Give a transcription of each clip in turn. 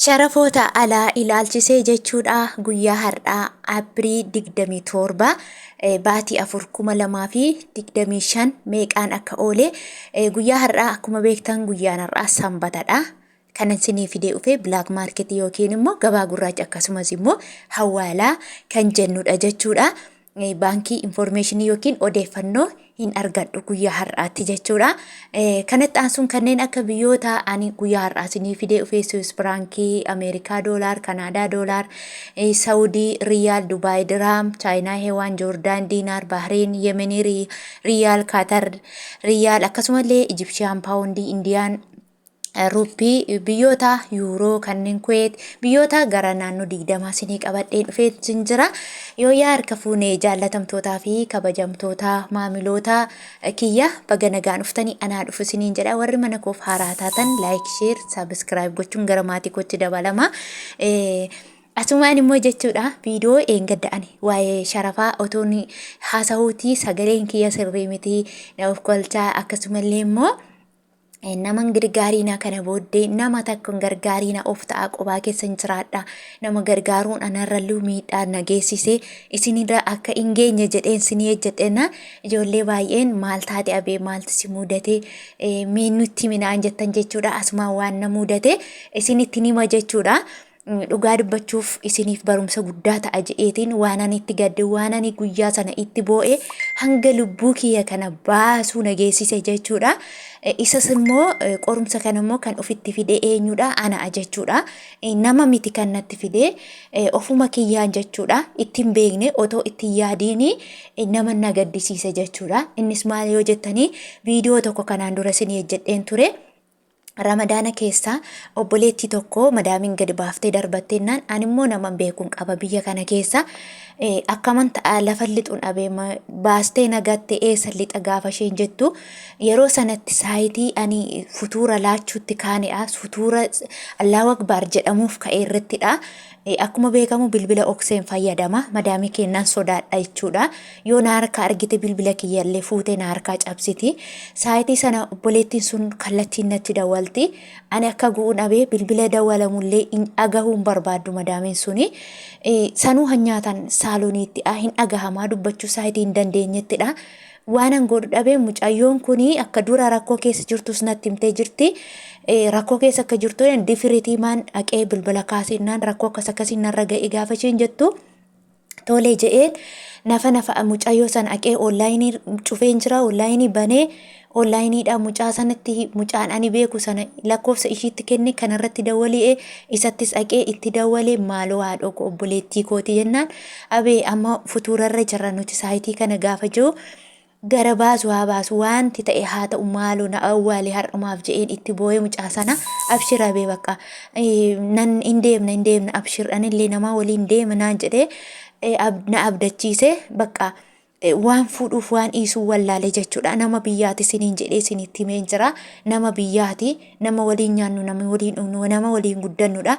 Sharafoota alaa ilaalchisee jechuudha guyyaa har'aa April 27 baatii 4 2025 meeqaan akka oole. Guyyaa har'aa akkuma beektan guyyaan har'aa Sanbatadha. Kan isinii fidee dhufe black market yookiin immoo gabaa gurraacha akkasumas immoo hawaalaa kan jennudha jechuudha. Baankii information yookiin odeeffannoo hin argadhu guyyaa har'aatti jechuudha. Kanatti aansuun kanneen akka biyyoota ani guyyaa har'aa isinii fidee dhufee Swiss firaankii, Ameerikaa doolaar, Kanaadaa doolaar, Saawudii riyaal, Dubaay diraam, Chaayinaa heewaan, Joordaan diinaar, Bahreen, Yemenii riyaal, Kaatar riyaal, akkasumallee Ijipshiyaan paawundii, Indiyaan ruuppii, biyyoota yuuroo kanneen Kuweet, biyyoota gara naannoo 20 sinii qabadhee dhufee sin jira. Yoo yaa harka fuunee jaallatamtootaa fi kabajamtoota maamiloota kiyya, baga nagaan dhuftanii, anaa dhufu siniin jedha. Warri mana koof haaraa taatan like, share, subscribe gochuun gara maatii kootti dabalama. Asumaan immoo jechuudha viidiyoo eengadda ani waa'ee sharafaa otoon haasa'uutii sagaleen kiyya sirrii miti, na of kolchaa. Akkasumallee immoo nama hin gargaariina, kana booddee nama takka hin gargaariina, of ta'a, qophaa keessan jiraadha, nama gargaaruun anarralluu miidhaa na geessise isinirra akka hin geenye jedheen sinii hojjedhena. Ijoollee baay'een maal taate abee, maaltu si mudate, mee nutti minaan jettan jechuudha. Asumaan waan na mudate isinitti nima jechuudha. Dhugaa dubbachuuf isiniif barumsa guddaa ta'a je'eetiin waan ani itti gadde, waan ani guyyaa sana itti boo'e, hanga lubbuu kiyya kana baasuu na geessise jechuudha. Isas immoo qorumsa kana immoo kan ofitti fide eenyudha? Ana jechuudha. Nama miti kan natti fide, ofuma kiyyaan jechuudha. Itti hin beekne, otoo itti hin yaadiin nama na gaddisiise jechuudha. Innis maal yoo jettanii, viidiyoo tokko kanaan dura isinii hojjedheen ture. Ramadaana keessa obboleettii tokko madaamiin gadi baaftee darbatteennaan, ani immoo nama beekuun qaba biyya kana keessa, akkaman ta'a, lafa lixuun dhabee, baastee nagatte, eessa lixa gaafa isheen jettu, yeroo sanatti saayitii ani futuura laachuutti kaanedha. Futuura Allahu Akbar jedhamuuf ka'e irrattidha. Akkuma beekamu bilbila okseen fayyadama. Madaamii kennaan sodaadha jechuudha. Yoo na harkaa argite bilbila kiyyallee fuutee na harkaa cabsiti. Saayitii sana obboleettiin sun kallattiin natti dawwalti. Ani akka gu'uun dhabee, bilbila dawwalamullee hin dhagahuu hin barbaaddu madaamiin suni. Sanuu hanyaatan saaloniitti hin dhagahamaa, dubbachuu saayitii hin dandeenyettidha. Waan an godhu dhabee, mucayyoon kun akka dura rakkoo keessa jirtus natti himtee jirti. Rakkoo keessa akka jirtu difiritii maan dhaqee bilbila kaasinnaan, rakkoo akkas akkasii narra ga'e gaafa isheen jettu, tolee je'een nafa nafa mucayyoo sana dhaqee onlaayinii cufeen jira, onlaayinii banee onlaayiniidhaan mucaa sanatti, mucaan ani beeku sana lakkoofsa ishiitti kenne, kanarratti dawwali'e, isattis dhaqee itti dawwalee, maaloo haadhoo koo, obboleettii kooti jennaan, abee amma futuurarra jirra nuti saayitii kana gaafa jiru, gara baasu haa baasu, wanti ta'e haa ta'u, maaloo na awwaale har'umaaf je'een itti boo'ee. Mucaa sana abshir abee, bakka nan hin deemna, hin deemna, abshir, anillee namaa waliin deema naan jedhee na abdachiise. Bakka waan fuudhuuf waan dhiisuu wallaale jechuudha. Nama biyyaati isiniin jedhee isinitti himeen jira. Nama biyyaati, nama waliin nyaannu, nama waliin dhugnu, nama waliin guddannudha.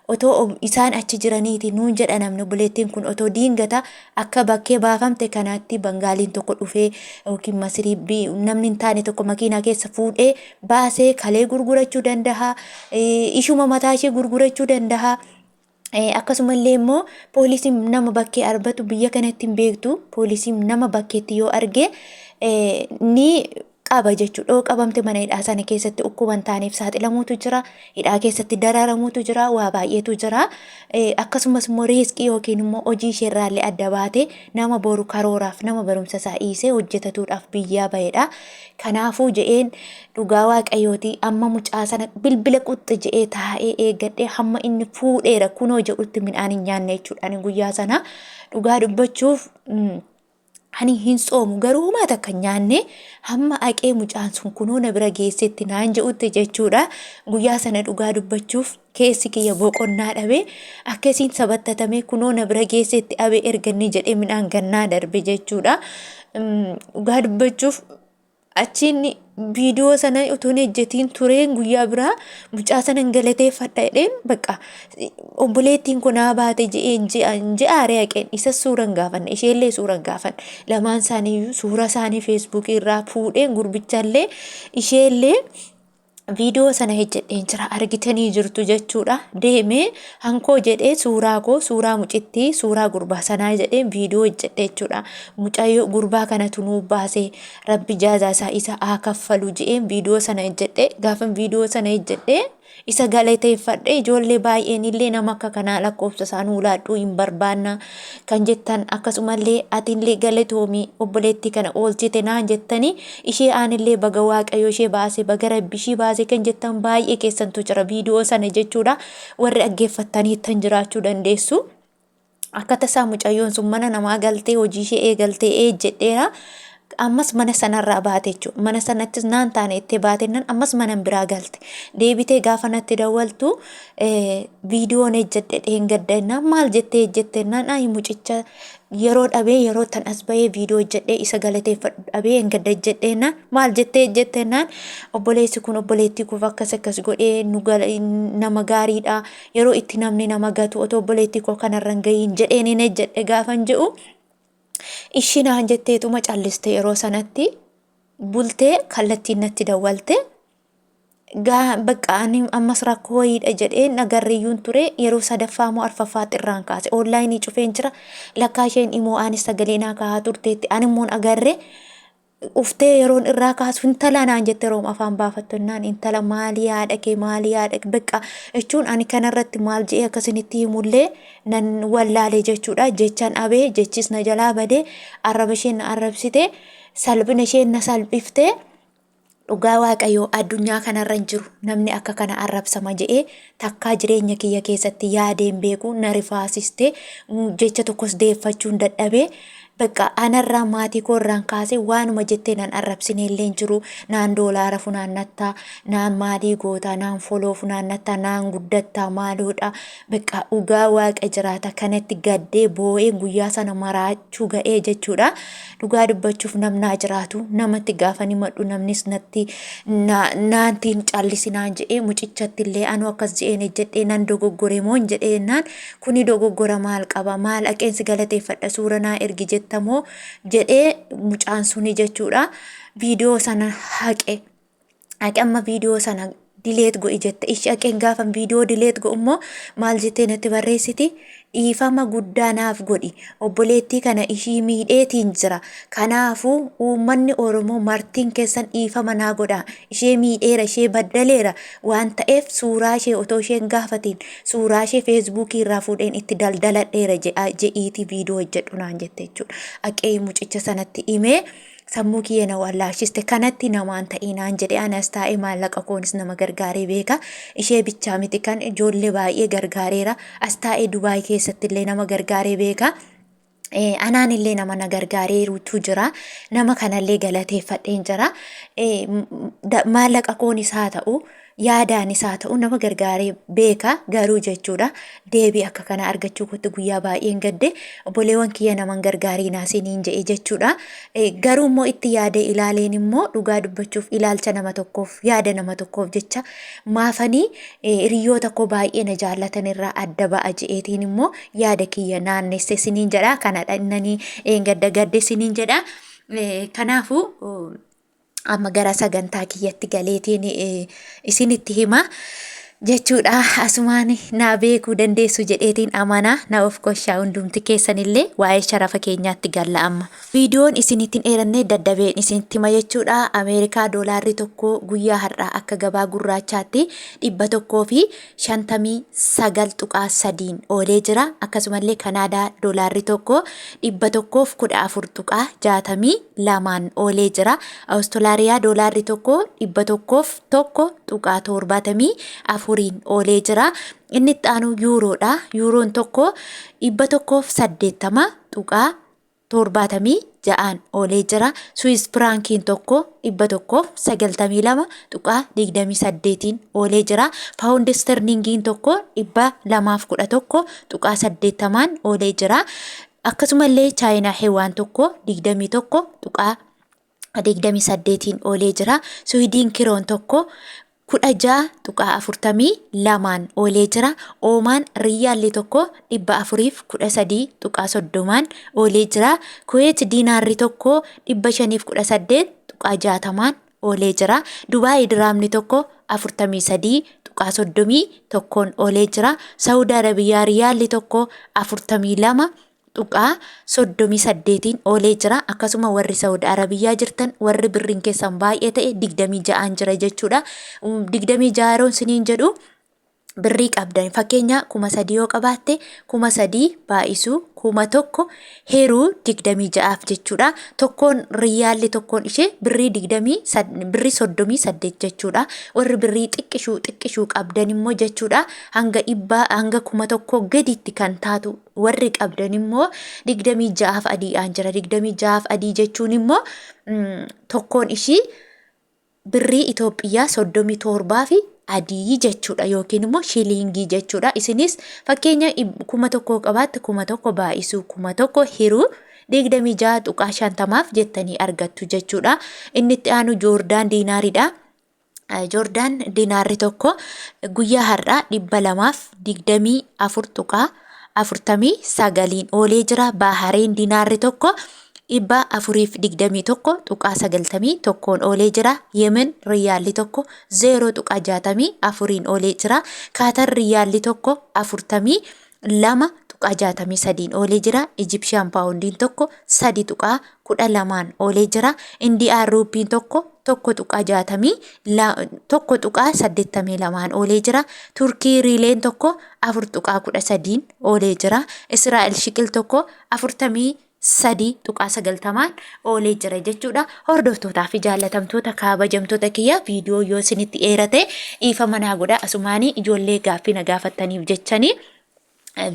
Otoo isaan achi jiraniiti nuun jedha namni, obboleettiin kun otoo diingata akka bakkee baafamte kanaatti Bangaaliin tokko dhufee yookiin Masirii namni hin taane tokko makiinaa keessa fuudhee baasee kalee gurgurachuu danda'a. Ishuma mataa ishee gurgurachuu danda'a. Akkasumallee immoo poolisiin nama bakkee arbatu biyya kanatti hin beektu. Poolisiin nama bakkeetti yoo arge ni qaba jechuudha. Yoo qabamte mana hidhaa sana keessatti dhukkuba hin taaneef saaxilamuutu jira. Hidhaa keessatti dararamuutu jira. Waa baay'eetu jira. Akkasumas immoo riiskii yookiin immoo hojii isheerraallee adda baate, nama boru karooraaf nama barumsa isaa dhiisee hojjetatuudhaaf biyyaa bahedha. Kanaafuu je'een dhugaa waaqayyooti amma mucaa sana bilbila quxxi je'ee taa'ee eeggadhee, hamma inni fuudheera kunoo jedhutti midhaan hin nyaanne jechuudha. Ani guyyaa sana dhugaa dubbachuuf ani hin tsoomu, garuu homaa takka hin nyaanne hamma haqee mucaan sun kunoo na bira geessetti naan je'utti jechuudha. Guyyaa sana dhugaa dubbachuuf keessi kiyya boqonnaa dhabe. Akkasiin sabattatamee kunoo na bira geessetti abee erga inni jedhee midhaan gannaa darbe jechuudha. Dhugaa dubbachuuf achiin viidiyoo sana utuu hin ejjetiin tureen guyyaa biraa mucaa sana hin galateeffadha jedheen, bakka obboleettiin kun naa baate je'een ji'aaree haqeen isa suura hin gaafanne, isheellee suura hin gaafanne. Lamaan isaanii suura isaanii feesbuukii irraa fuudheen gurbichallee isheellee Viidiyoo sana hojjedheen jira, argitanii jirtu jechuudha. Deemee hankoo jedhee suuraa koo, suuraa mucittii, suuraa gurbaa sanaa jedhee viidiyoo hojjedhe jechuudha. Mucayyoo gurbaa kanatu nuu baasee, rabbi jaazaa isaa isa haa kaffalu jedheen viidiyoo sana hojjedhe. Gaafan viidiyoo sana hojjedhe isa galateeffadhe. Ijoollee baay'een illee nama akka kanaa lakkoofsa isaa nuu laadhuu hin barbaanna kan jettan, akkasumallee atillee galatoomii obboleettii kana oolchite naan jettanii, ishee aanillee baga Waaqayyo ishee baase, baga Rabbi ishii baase kan jettan baay'ee keessantu jira. Viidiyoo sana jechuudha, warri dhaggeeffattaniittan jiraachuu dandeessu. Akka tasaa mucayyoon sun mana namaa galtee hojii ishee eegaltee eejjedheera. Ammas mana sanarraa baate jechuudha. Mana sanattis naan taane itti baatennaan ammas mana biraa galte. Deebitee gaafa natti dawwaltu, viidiyoon ejjedhe dheengadda jennaan, maal jettee ejjette jennaan, ayi mucicha yeroo dhabee, yeroo tan as bahee viidiyoo hojjedhee isa galateeffadhu dhabee dheengadda ejjedhe jennaan, maal jettee ejjette jennaan, obboleessi kun obboleettii koof akkas akkas godhee nu nama gaariidha, yeroo itti namni nama gatu otoo obboleettii koo kanarra hin gahiin jedheen hin ejjedhe gaafan jedhu, ishii naan jetteetuma calliste. Yeroo sanatti bultee kallattiin natti dawwalte. Gaa bakka ani ammas rakkoo wayiidha jedhee nagarreeyyuun ture. Yeroo sadaffaa moo arfaffaatti irraan kaase, onlaayinii cufeen jira. Lakkaa isheen imoo anis sagalee naa kaahaa turteetti, ani immoo agarre uftee yeroon irraa kaasu, intala naan jette. Yeroo afaan baafattu jennaan, intala maalii, haadha kee maalii, haadha bakka jechuun ani kanarratti maal jedhee akkasinitti himullee nan wallaale jechuudha. Jechaan dhabee, jechis na jalaa badee, arraba isheen na arrabsite, salphina isheen na salphifte. Dhugaa Waaqayyoo, addunyaa kanarra hin jiru namni akka kana arrabsama jedhee takkaa jireenya kiyya keessatti yaadeen beeku. Na rifaasiste, jecha tokkos deeffachuun dadhabee. Bakka anarraa maatii koo irraan kaasee waanuma jettee nan arrabsine illee hin jiru. Naan doolaara funaannattaa, naan maalii gootaa, naan foloo funaannattaa, naan guddattaa maaloodha. Bakka dhugaa Waaqa jiraata kanatti gaddee boo'ee guyyaa sana maraachuu ga'ee jechuudha. Dhugaa dubbachuuf namnaa jiraatu namatti gaafa himadhu, namnis natti naantiin callisinaan jedhee, mucichatti illee anu akkas jedheen ejjedhee nan dogoggore moo hin jedhee jennaan, kuni dogoggora maal qaba, maal aqeensi galateeffadha, suura naa ergi jettamoo jedhee mucaan suni jechuudha. Viidiyoo sana haqe. Ati amma viidiyoo sana dileet godhi jette. Ishi aqeen gaafan viidiyoo dileet godhu immoo maal jettee natti barreessiti? Dhiifama guddaa naaf godhi. Obboleettii kana ishii miidheetiin jira. Kanaafuu uummanni Oromoo martiin keessan dhiifama naa godhaa. Ishee miidheera, ishee baddaleera waan ta'eef, suuraa ishee otoo isheen gaafatiin suuraa ishee feesbuukii irraa fuudheen itti daldaladheera je'iitii viidiyoo hojjedhu naan jette jechuudha. Aqee mucicha sanatti himee, sammuu kiyya na wallaashiste, kanatti namaan ta'inaan jedhe. Anas taa'ee maallaqa koonis nama gargaaree beeka. Ishee bichaa miti, kan ijoollee baay'ee gargaareera. As taa'ee Dubaay keessatti illee nama gargaaree beeka. Anaan illee nama na gargaareerutu jira. Nama kanallee galateeffadheen jira. Maallaqa koonis haa ta'u, yaadaanis haa ta'u, nama gargaaree beeka garuu jechuudha. Deebii akka kana argachuu kootti guyyaa baay'een gadde. Obboleewwan kiyya, naman gargaariinaa siniin jedhe jechuudha. Garuu immoo itti yaadee ilaaleen immoo, dhugaa dubbachuuf, ilaalcha nama tokkoof, yaada nama tokkoof jecha maafanii hiriyoota koo baay'ee na jaallatan irraa adda ba'a je'eetiin immoo yaada kiyya naannesse siniin jedha. Kanadha innanii gadda gadde siniin jedha. Kanaafuu amma gara sagantaa kiyyatti galeetiin isinitti hima jechuudha. Asumaan naa beekuu dandeessu jedheetiin amana. Na of koshaa hundumti keessanillee, waa'ee sharafa keenyaatti galla amma. Viidiyoon isinitti hin dheeranne, daddabeen isinitti hima jechuudha. Ameerikaa doolaarri tokko guyyaa har'aa akka gabaa gurraachaatti 159.3 oolee jira. Akkasumallee Kanaadaa doolaarri tokko 114.62 oolee jira. Awustiraaliyaa doolaarri tokko 101.74 oolee jira. Inni itti aanu yuuroodha. Yuuroon tokko 180.76 oolee jira. Swiss firaankiin tokko 192.28 oolee jira. Paawundi sterlingiin tokko 211.80 oolee jira. Akkasumallee Chaayinaa hewaan tokko 21.28 oolee jira. Suwidiin kiroon tokko 16.42 oolee jira. Oomaan riyyaalli tokko 413.30 oolee jira. Kuweet diinaarri tokko 518.60 oolee jira. Dubaay diraamni tokko 43.31n oolee jira. Saawud Arabiyaa riyaalli tokko 42.38n oolee jira. Akkasuma warri Saawud Arabiyaa jirtan, warri birriin keessan baay'ee ta'e, 26n jira jechuudha. 26 yeroon siniin jedhu, birrii qabdan fakkeenya 3000 yoo qabaatte, 3000 baay'isuu 1000 hiruu 26f jechuudha. Tokkoon riyyaalli tokkoon ishee birrii digdamii, birrii 38 jechuudha. Warri birrii xiqqishuu xiqqishuu qabdan immoo jechuudha, hanga dhibbaa hanga 1000 gaditti kan taatu warri qabdan immoo 26f adiidhaan jira. 26f adii jechuun immoo tokkoon ishii birrii Itoophiyaa 37 fi adii jechuudha, yookiin immoo shiliingii jechuudha. Isinis fakkeenya 1000 qabaatte, 1000 baay'isuu 1000 hiruu 26.50f jettanii argattu jechuudha. Inni itti aanu Joordaan diinaaridha. Joordaan diinaarri tokko guyyaa har'aa 224.49n oolee jira. Bahareen diinaarri tokko 421.91n oolee jira. Yemen riyyaalli tokko 0.64n oolee jira. Kaatar riyyaalli tokko 42.63n oolee jira. Ijipshiyaan paawundiin tokko 3.12n oolee jira. Indiyaan ruupiin tokko 1.82n oolee jira. Turkii riileen tokko 4.13n oolee jira. Israa'el shiqil tokko 43.90n oolee jira jechuudha. Hordoftootaa fi jaallatamtoota kabajamtoota kiyya, viidiyoo yoo isinitti dheerate dhiifama naa godha. Asumaanii ijoollee gaaffii na gaafattaniif jechanii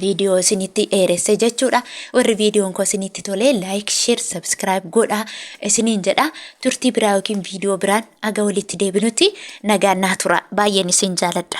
viidiyoo isinitti dheeresse jechuudha. Warri viidiyoon koo isinitti tolee, like, share, subscribe godha isiniin jedha. Turtii biraa yookiin viidiyoo biraan aga walitti deebinutti nagaan naa tura. Baay'een isin jaaladha.